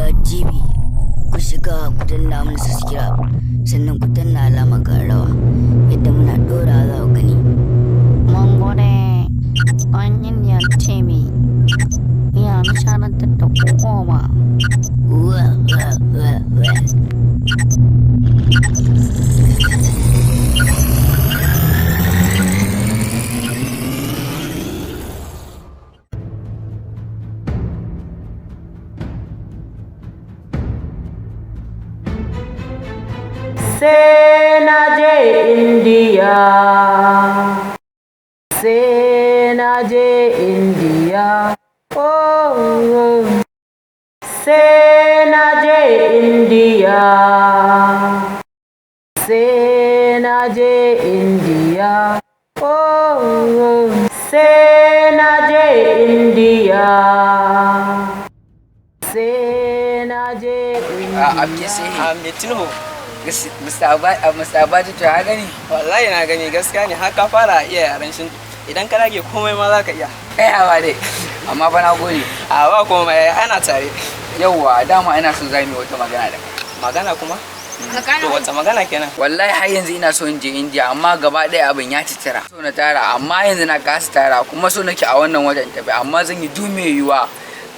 India TV. Ku shiga ku danna mana subscribe, sannan ku danna alamar ƙararrawa yadda muna ɗora za ku gani. Mun gode, Ɗan India TV. Iya nishaɗantar da ku goma. Wa wa wa wa. Sai na je Indiya, sai na je Indiya, oh, sai na je Indiya, sai na je Indiya, oh, sai na je Indiya, sai na je A Indiya. abke sai. A Metino. Mr. Abati, to ya gani? Wallahi na gani, gaskiya ne, har ka fara iya yaren shi. Idan ka rage komai ma za ka iya. Kai, hawa dai. Amma fa na gode. A, ba komai, ana tare. Yauwa, dama ina son zamu yi wata magana da kai. Magana kuma? To, wata magana kenan? Wallahi har yanzu ina so in je India, amma gaba ɗaya abin ya citira. So na tara, amma yanzu na kasa tara, kuma so nake a wannan watan tafi, amma zan yi duk mai yiwuwa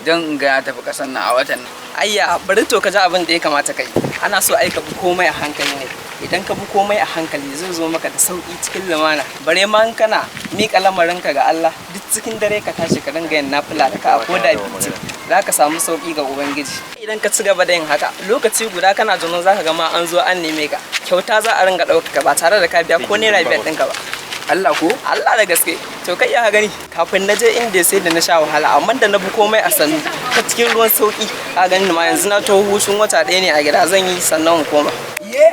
don in ga na tafi ƙasar nan a watan nan. Ayya, bari to ka ji abin da ya kamata kai. Ana so ai ka bi komai a hankali ne. Idan ka bi komai a hankali, zai zo maka da sauki cikin lumana. Bare ma in kana miƙa lamarinka ga Allah, duk cikin dare ka tashi ka dinga yin nafila da ka ko da biyu, za ka samu sauki ga Ubangiji. Idan ka ci gaba da yin haka, lokaci guda kana zaune za ka ga ma an zo an neme ka. Kyauta za a ringa ɗaukaka ba tare da ka biya ko ₦5 ɗinka ba. Allah ko? Allah, da gaske. To, kai ya gani, kafin na je inda sai da na sha wahala, amma da na bi komai a sannu ta cikin ruwan sauki, ka gani ma yanzu na taho, hutun wata ɗaya ne a gida zan yi, sannan in koma. Iye?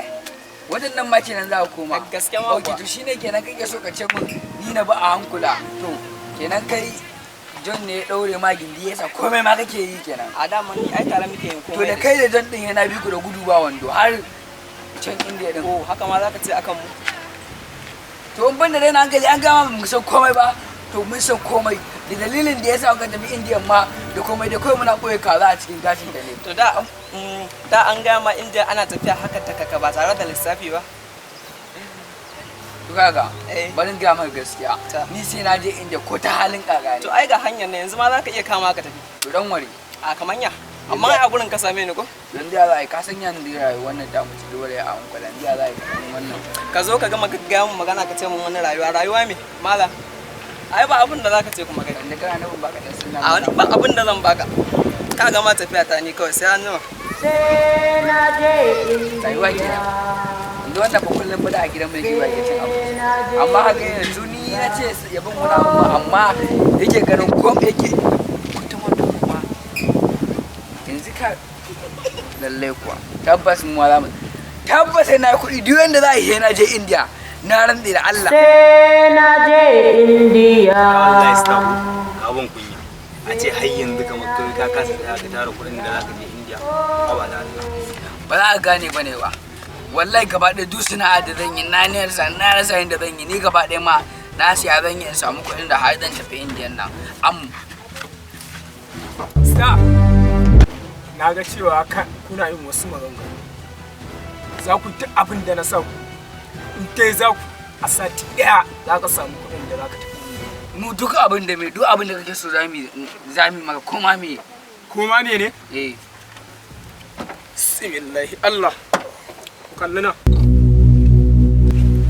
Watan nan ma kenan za ka koma. Da gaske ma Ok, kuwa. to shine kenan kake so ka ce min ni na bi a hankula. To, kenan kai John ne ya ɗaure ma gindi yasa komai ma kake yi kenan. A dama ni ai tare muke yin To, komai. da kai da John din yana bi ku da gudu ba wando har can India din. Oh, haka ma zaka ce akan mu? To, in ban da raina hankali, an gama mu san komai ba. To, mun san komai. Da dalilin da yasa muka tafi India ma da komai da kawai muna ɓoye kaza a cikin gashin da ne. To, da an gama inda ana tafiya haka takaka ba tare da lissafi ba. To, kaga, Eh. bari in gaya maka gaskiya. Ta. Ni sai na je India ko ta halin kaka ne. To, ai ga hanyar ne yanzu ma za ka iya kama ka tafi. To, dan ware. A kamanya, amma ai a gurin ka same ni ko? Don da za a yi, ka san yanzu da rayuwar wannan ta mutu, dole a hankali da za a yi kaɗan wannan. Ka zo ka gama gaggaya mun magana, ka ce mun wani rayuwa, rayuwa me mala? Ai ba abin da zaka ce kuma kai. Wanda kana nufin baka dan sunna. A wani ba abin da zan baka. Ka gama tafiya ta ni kawai, sai an jima. Sai na je Rayuwa Indiya. kenan. Yanzu wannan fa kullum fa da a gidan mai kiwa yake cin abinci. Amma haka yanzu ni na ce ya bin wani abu ma, amma yake ganin ko yake kutum wanda kuma yanzu ka lallai kuwa tabbas mu ma za mu tabbas sai na yi kuɗi, duk yanda za a yi sai na je India, na rantse da Allah. Sai na je Indiya. Wallahi Stabu, abun kunya a ce har yanzu kamar kai ka kasa tsaya ka tara kuɗin da zaka je India. Haba da Allah. Ba za ka gane ba ne ba. Wallahi gaba ɗaya duk sana'a da zan yi na rasa, na rasa yadda zan yi. Ni gaba ɗaya ma na siya zan yi in samu kuɗin da har zan tafi Indiyan nan am. Star, na ga cewa kuna yin wasu maganganu. Za ku duk abin da na sa ku, in dai za ku a sati ɗaya za ka samu kuɗin da za ka tafi. Mu duk abin da mai duk abin da kake so za mu maka, koma me. Koma ne ne? Eh. Bismillahi Allah. Ku kalli nan.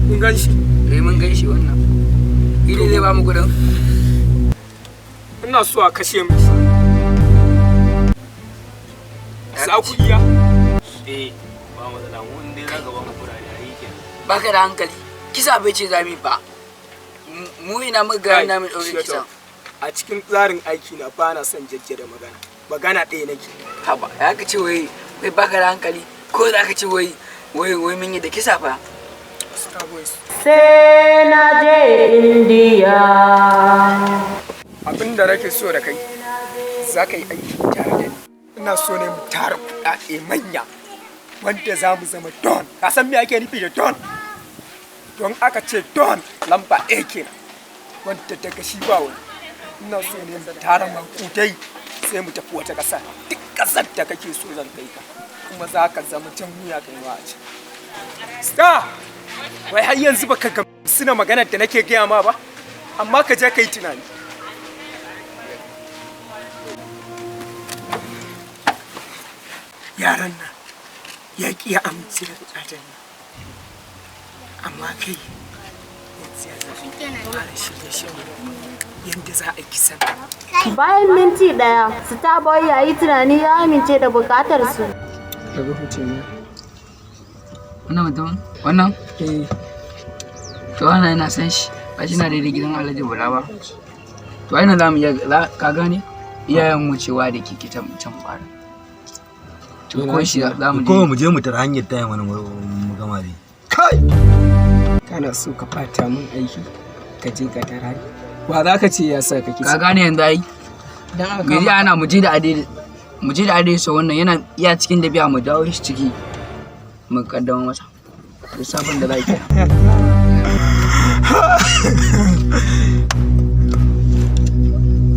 Kun gan shi? Eh, mun gan shi. Wannan shi ne zai ba mu kuɗin? Ina so a kashe mu shi. Za ku iya? Eh, ba matsala, mu in dai zaka ba mu kuɗaɗe ayi kenan. Baka da hankali, kisa bai ce za mu yi ba. Mu ina muka ga na mu ɗaure Shut kisan up. A cikin tsarin aiki na ba na son jajjada magana. Magana ɗaya nake. Haba, ya ka ce wai wai baka da hankali ko za ka ce wai wai wai mun yi da kisa fa? Star Boys. Sai na je Indiya. Abin da nake so da kai, za ka yi aiki tare da ni. Ina so ne mu tara kuɗaɗe manya wanda za mu zama don. Ka san me ake nufi da don? Don aka ce don, lamba ɗaya kenan wanda daga shi ba wani. Ina so ne mu tara maƙudai Sai mu tafi wata ƙasa. Duk ƙasar da kake so zan kai ka, kuma za ka zama jan wuya kai ma a can. Star, wai har yanzu baka gamsu na maganar da nake gaya ma ba? Amma ka je ka yi tunani. Yaran nan ya ƙi ya amince da buƙatar nan, amma kai yanzu ya zafi fara shirye-shirye yadda za a kisan. Bayan minti 1, Starboy ya yi tunani ya amince da bukatar su. Daga huce ne. Wannan mutumin? Wannan? Eh. To wannan yana san shi. Ba shi na daidai gidan Alhaji Bala ba. To ai nan za mu iya ka gane? Iyayen wucewa da keke can can fara. To ko shi za mu je. Ko mu je mu tara hanyar tayin wani mu gama dai. Kai, kana so ka fata min aiki, ka je ka tara ni. Wa za ka ce ya sa ka Ka kisa? gane yanzu ai. Dan aka Me zai ana mu je da ade, mu je da ade, so wannan yana iya cikin dabi'a, mu dawo shi ciki mu kaddama masa. Lissafin da za ki.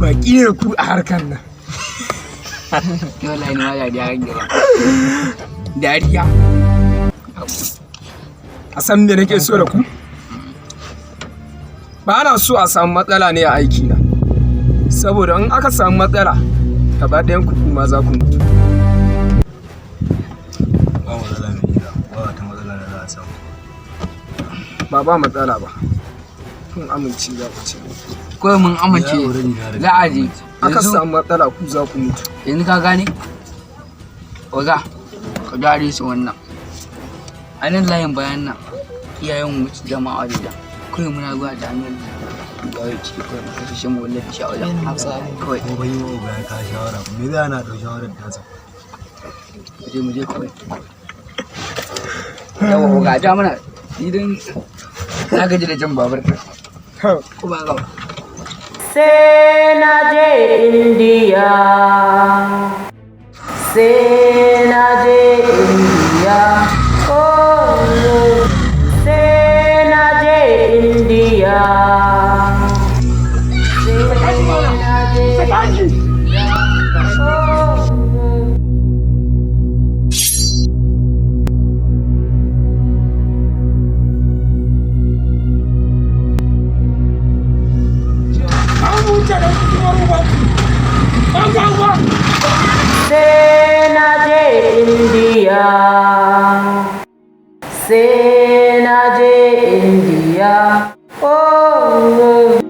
Baƙi ne ku a harkar nan. Ni wallahi ni ma dariya kake ba. Dariya. A san me nake so da ku? Ba na so a samu matsala ne a aiki na, saboda in aka samu matsala gaba ɗayan ku kuma za ku mutu. Ba matsala mai gida, ba wata matsala da za a samu. Ba ba matsala ba, kun amince za ku ce. Kawai mun amince Ya already na riga za a je. Aka Yanzu- samu matsala ku za ku mutu. Yanzu ka gane, oga, ka dare su wannan a nan layin bayan nan iyayen wuce jama'a da kawai muna zuwa jami'ar da ciki kawai mu kashe shi, mu wallafi shi a wajen kawai. Ko ban yi wa oga ya kawo shawara ba. Me zai ana ɗau shawarar tasa? Mu je, mu je kawai. Yawa oga, ja mana idan na gaji da jan babur ɗin. Ko ba ga ba? Sai na je Indiya, sai na je Indiya, oh, sai na je Indiya. Sai na je Indiya, oh. Sai na je Indiya, sai na je Indiya, oh.